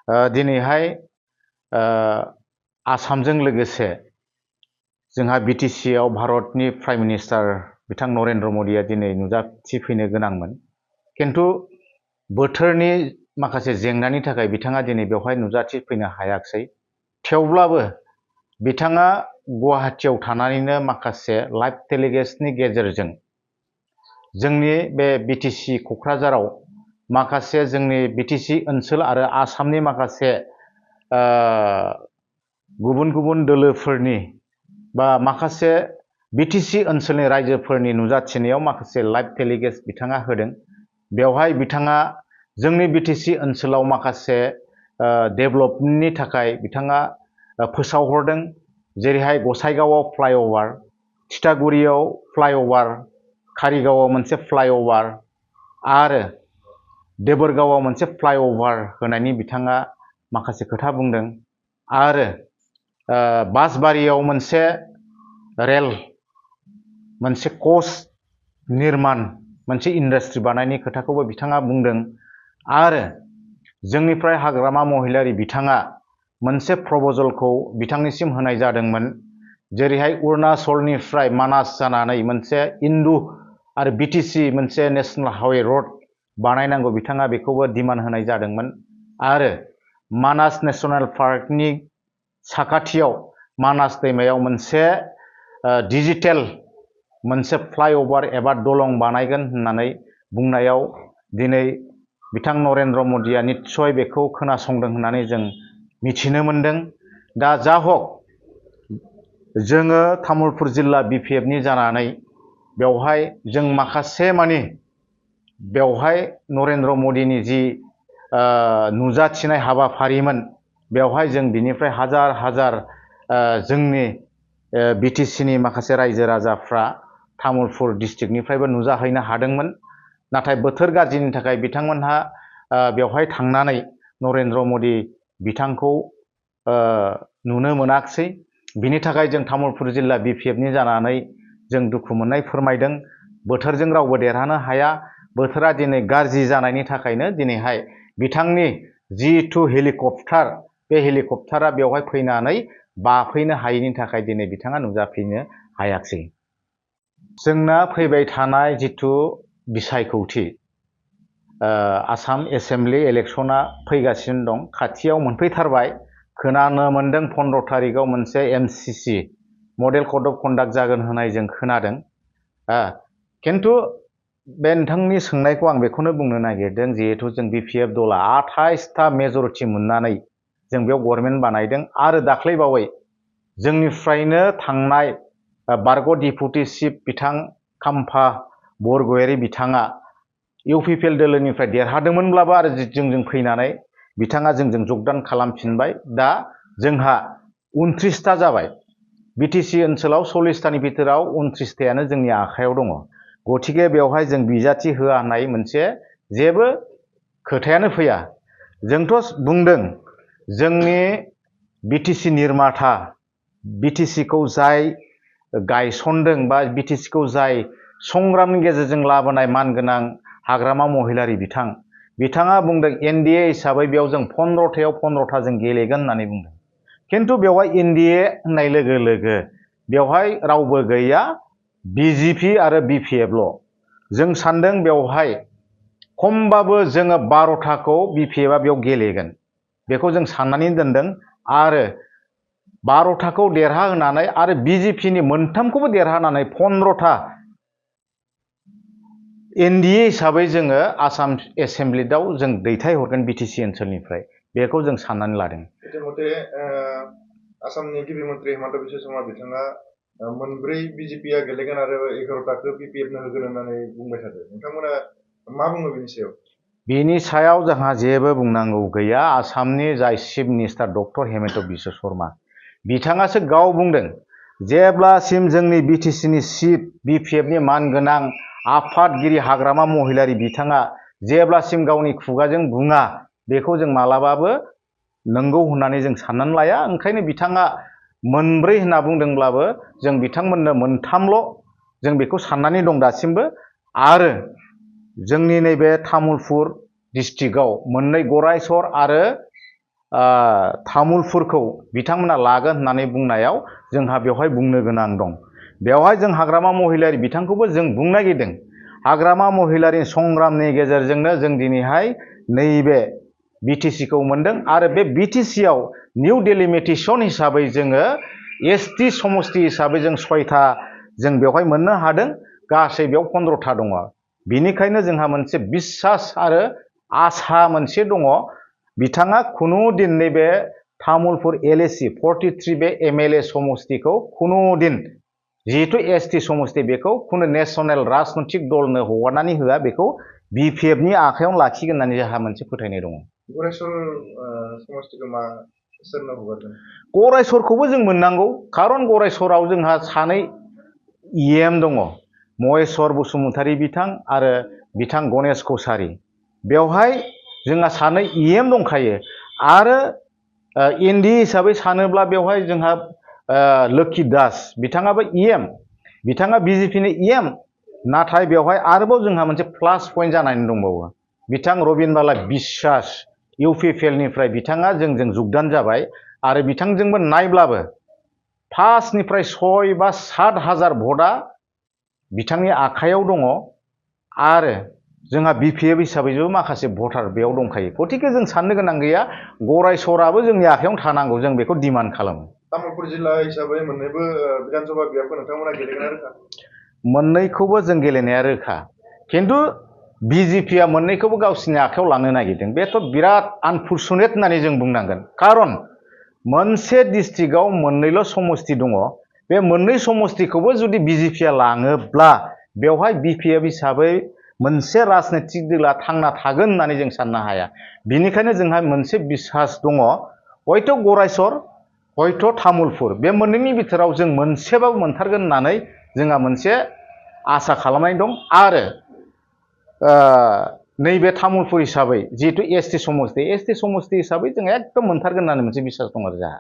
दिनैहाय आसामजों लोगोसे जोंहा BTC आव भारतनि प्राइम मिनिस्टार बिथां नरेन्द्र मदिया दिनै नुजाथिफैनो गोनांमोन, किन्तु बोथोरनि माखासे जेंनानि थाखाय बिथाङा दिनै बेवहाय नुजाथिफैनो हायाखिसै। थेवब्लाबो बिथाङा गुवाहाटीआव थानानैनो माखासे लाइभ टेलिकास्टनि गेजेरजों जोंनि बे BTC क'क्राझाराव माखासे जोंनि BTC ओनसोल आरो आसामनि माखासे गुबुन गुबुन दोलोफोरनि बा माखासे BTC ओनसोलनि रायजोफोरनि नुजाथिनायाव माखासे लाइभ टेलिकास्ट बिथाङा होदों। बेवहाय बिथाङा जोंनि BTC ओनसोलाव माखासे डेभेलपमेन्टनि थाखाय बिथाङा फोसावहरदों, जेरैहाय गसाइगावआव फ्लाइअभार, थिथागुरियाव फ्लाइअभार, कारिगावआव मोनसे फ्लाइअभार आरो देबोरगावआव मोनसे फ्लाइअभार होनायनि बिथाङा माखासे खोथा बुंदों आरो बासबारियाव मोनसे रेल, मोनसे कच निर्मान, मोनसे इन्डास्ट्रि बानायनायनि खोथाखौबो बिथाङा बुंदों आरो जोंनिफ्राय हाग्रामा महिलारि बिथाङा मोनसे प्रप'जलखौ बिथांनिसिम होनाय जादोंमोन, जेरैहाय अरुणाचलनिफ्राय मानास जानानै मोनसे इन्दु आरो BTC मोनसे नेशनेल हाइवे रड बानायनांगौ, बिथाङा बेखौबो डिमान्ड होनाय जादोंमोन आरो मानास नेशनेल पार्कनि साखाथियाव मानास दैमायाव मोनसे डिजिटेल मोनसे फ्लाइअभार एबा दलं बानायगोन होननानै बुंनायाव दिनै बिथां नरेन्द्र मदिया निस्सय बेखौ खोनासंदों होननानै जों मिथिनो मोनदों। दा जा हक, जोङो तामुलपुर जिल्ला BPFनि जानानै बेवहाय जों माखासे मानि बेवहाय नरेन्द्र मदिनि जि नुजाथिनाय हाबाफारिमोन, बेवहाय जों बिनिफ्राय हाजार हाजार जोंनि BTCनि माखासे रायजो राजाफ्रा तामुलपुर डिस्ट्रिक्टनिफ्रायबो नुजाहैनो हादोंमोन। नाथाय बोथोर गाज्रिनि थाखाय बिथांमोनहा बेवहाय थांनानै नरेन्द्र मदि बिथांखौ नुनो मोनाखिसै। बिनि थाखाय जों तामुलपुर जिल्ला BPFनि जानानै जों दुखु मोननाय फोरमायदों। बोथोरजों रावबो देरहानो हाया। बोथोरा दिनै गाज्रि जानायनि थाखायनो दिनैहाय बिथांनि जिथु हेलिकप्टार, बे हेलिकप्टारा बेवहाय फैनानै बाफैनो हायैनि थाखाय दिनै बिथाङा नुजाफैनो हायाखिसै। जोंना फैबाय थानाय जिथु बिसायख'थि आसाम एसेम्बलि इलेक्सना फैगासिनो दं, खाथियाव मोनफैथारबाय। खोनानो मोन्दों 15 तारिखआव मोनसे MCC model code of conduct जागोन होननाय जों खोनादों। किन्तु बे नोंथांनि सोंनायखौ आं बेखौनो बुंनो नागिरदों, जिहेथु जों BPF दला 28था मेजरिटि मोननानै जों बेयाव गभर्नमेन्ट बानायदों आरो दाख्लैबावै जोंनिफ्रायनो थांनाय बारग' डिपुटि चिफ बिथां खाम्फा बरगयारि बिथाङा UPPL दोलोनिफ्राय देरहादोंमोनब्लाबो आरो जोंजों फैनानै बिथाङा जोंजों जगदान खालामफिनबाय। दा जोंहा 29था जाबाय। BTC ओनसोलाव 40थानि भितराव 29थायानो जोंनि आखायाव दङ। गतिके बेवहाय जों बिजाथि होआ होननाय मोनसे जेबो खोथायानो फैया। जोंथ' बुंदों जोंनि BTC निर्माता, BTCखौ जाय गायसनदों बा BTCखौ जाय संग्रामनि गेजेरजों लाबोनाय मानगोनां हाग्रामा महिलारि बिथाङा बुंदों NDA हिसाबै बेयाव जों 15थायाव 15था जों गेलेगोन होननानै बुंदों। किन्तु बेवहाय NDA होननाय लोगो लोगो बेवहाय रावबो गैया, BJP आरो BPFल'। जों सान्दों बेवहाय खमबाबो जोङो 12थाखौ BPFआ बेयाव गेलेगोन, बेखौ जों साननानै दोनदों आरो 12थाखौ देरहाहोनानै आरो BJPनि मोनथामखौबो देरहानानै 15था NDA हिसाबै जोङो आसाम एसेम्बलिआव जों दैथायहरगोन BTC ओनसोलनिफ्राय, बेखौ जों साननानै लादों। इतिमধ্যे आसामनि गिबि मन्थ्रि हिमन्त बिश्व शर्मा बिथाङा 9 BJPआ गेलेगोन आरो 11थाखौ BPFनो होगोन होननानै बुंबाय थादों। नोंथांमोना मा बुङो बेनि सायाव? बेनि सायाव जोंहा जेबो बुंनांगौ गैया। आसामनि जाय chief minister doctor Himanta Biswa Sarma बिथाङासो गाव बुंदों, जेब्लासिम जोंनि BTCनि चिफ BPFनि मानगोनां आफादगिरि हाग्रामा महिलारि बिथाङा जेब्लासिम गावनि खुगाजों बुङा, बेखौ जों मालाबाबो नंगौ होननानै जों साननानै लाया। ओंखायनो बिथाङा 9 होनना बुंदोंब्लाबो जों बिथांमोननो 3ल' जों बेखौ साननानै दं दासिमबो। आरो जोंनि नैबे तामुलपुर डिस्ट्रिक्टआव 2 गरायसर आरो तामुलपुरखौ बिथांमोना लागोन होननानै बुंनायाव जोंहा बेवहाय बुंनो गोनां दं। बेवहाय जों हाग्रामा महिलारि बिथांखौबो जों बुंनो नागिरदों। हाग्रामा महिलारि संग्रामनि गेजेरजोंनो जों दिनैहाय नैबे बिटिसिखौ मोनदों आरो बे बिटिसियाव निउ डेलिमिटेसन हिसाबै जोङो एसटि समस्ति हिसाबै जों 6था जों बेवहाय मोननो हादों। गासै बेयाव 15था दङ। बिनिखायनो जोंहा मोनसे बिसास आरो आसा मोनसे दङ। बिथाङा खुनु दिन नैबे तामुलपुर एलएसि 43 बे एमएलए समस्तिखौ खुनु दिन जिहेतु एसटि समस्ति बेखौ खुनु नेसनेल राजनैतिक दलनो हगारनानै होआ, बेखौ बिपिएफनि आखायावनो लाखिगोन होननानै जोंहा मोनसे फोथायनाय दङ। गरायसर समस्तिखौ मा सोरनो हगारगोन? गरायसरखौबो जों मोननांगौ, खारन गरायसराव जोंहा सानै इएम दङ, महेश्वर बसुमतारी बिथां आरो बिथां गणेश कछारी। बेवहाय जोंहा सानै इएम दंखायो आरो एनडि हिसाबै सानोब्ला बेवहाय जोंहा लोक्षि दास बिथाङाबो इएम, बिथाङा बिजेपिनि इएम, नाथाय बेवहाय आरोबाव जोंहा मोनसे प्लास पइन्ट जानानै दंबावो। बिथां रबिनबाला बिश्वास इउपिपिएलनिफ्राय बिथाङा जोंजों जुगदान जाबाय आरो बिथांजोंबो नायब्लाबो 5निफ्राय 6 बा 7 हाजार भटआ बिथांनि आखायाव दङ आरो जोंहा बिपिएफ हिसाबैबो माखासे भटार बेयाव दंखायो। गतिके जों साननो गोनां गैया, गरायसराबो जोंनि आखायावनो थानांगौ, जों बेखौ डिमान्ड खालामो। तामुलपुर जिल्ला हिसाबै मोननैबो विधानसभा बियाबखौ नोंथांमोना गेलेगोना रोखा? मोननैखौबो जों गेलेनाया रोखा, खिन्थु बिजेपिया मोननैखौबो गावसिनि आखायाव लानो नागिरदों। बेथ' बिराद आनफर्चुनेट होननानै जों बुंनांगोन। खारन मोनसे डिस्ट्रिक्टआव मोननैल' समस्ति दङ। बे मोननै समस्तिखौबो जुदि बिजेपिया लाङोब्ला बेवहाय बिपिएफ हिसाबै मोनसे राजनैतिक दला थांना थागोन होननानै जों साननो हाया। बिनिखायनो जोंहा मोनसे बिसास दङ, हयथ' गरायसर हयथ' तामुलपुर बे मोननैनि बिथोराव जों मोनसेबाबो मोनथारगोन होननानै जोंहा मोनसे आसा खालामनाय दं। आरो नैबे तामुलपुर हिसाबै जिहेतु एसटि समस्ति हिसाबै जों एकदम मोनथारगोन होननानै मोनसे बिसास दं आरो जोंहा।